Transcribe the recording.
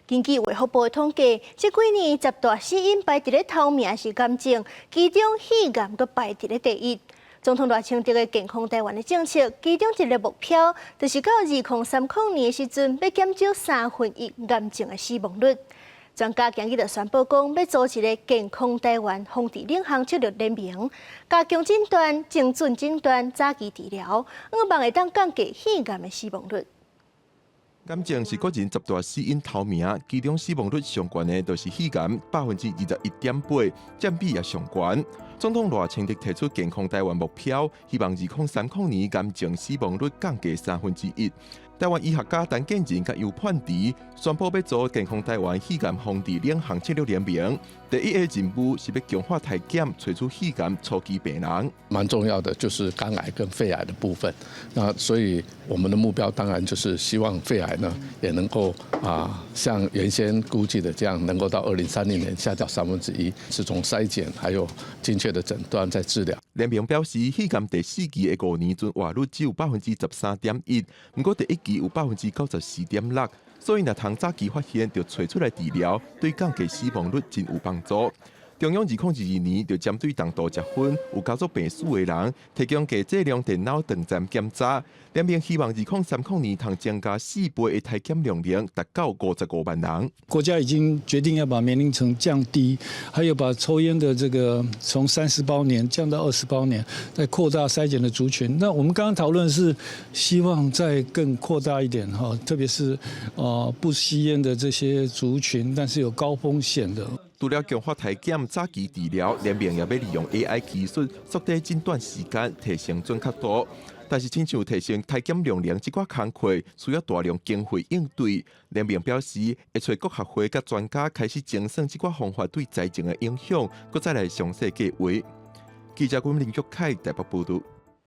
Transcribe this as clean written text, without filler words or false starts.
根據衛福部的統計，這幾年十大死因排佇咧頭名是癌症，其中肺癌閣排佇咧第一。總統賴清德的健康台灣的政策，其中一個目標就是到2030年的時陣，欲減少三分一癌症的死亡率。專家今日就宣布講，欲組一個健康台灣防治領航策略聯盟，加強診斷、精準診斷、早期治療，向望會當降低肺癌的死亡率。癌症是國人十大死因頭名，其中死亡率上懸的就是肺癌，21.8%，佔比也上懸。總統賴清德提出健康台灣目標，希望2030年癌症死亡率降低三分之一。台灣醫學家陳建仁佮游盼智宣布欲組健康台灣肺癌防治領航策略聯盟。第一個任務是欲強化篩檢，揣出肺癌初期病人。蠻重要的就是肝癌跟肺癌的部分。那所以我們的目標當然就是希望肺癌呢也能夠像原先估計的這樣，能夠到2030年下降三分之一，是從篩檢還有精確的診斷再治療。聯盟表示，肺癌第四期的5年存活率只有13.1%，毋過第一期有94.6%，所以若通早期發現，就揣出來治療，對降低死亡率真有幫助。中央2022年就針對重度食薰、有家族病史的人，提供低劑量電腦斷層檢查。聯盟希望2030年通增加4倍的篩檢量能，達到55萬人。國家已經決定要把年齡層降低，還有把抽菸的這個從30包年降到20包年，再擴大篩檢的族群。那我們剛剛討論是希望再更擴大一點哈，特別是不吸菸的這些族群，但是有高風險的。除了強化篩檢、早期治療，聯盟也欲利用 AI 技術縮短診斷時間，提升準確度。但是，親像提升篩檢量能這寡工課，需要大量經費應對。聯盟表示，會揣各學會佮專家開始精算這寡方法對財政的影響，閣再來詳細計劃。記者阮林玉凱台北報道。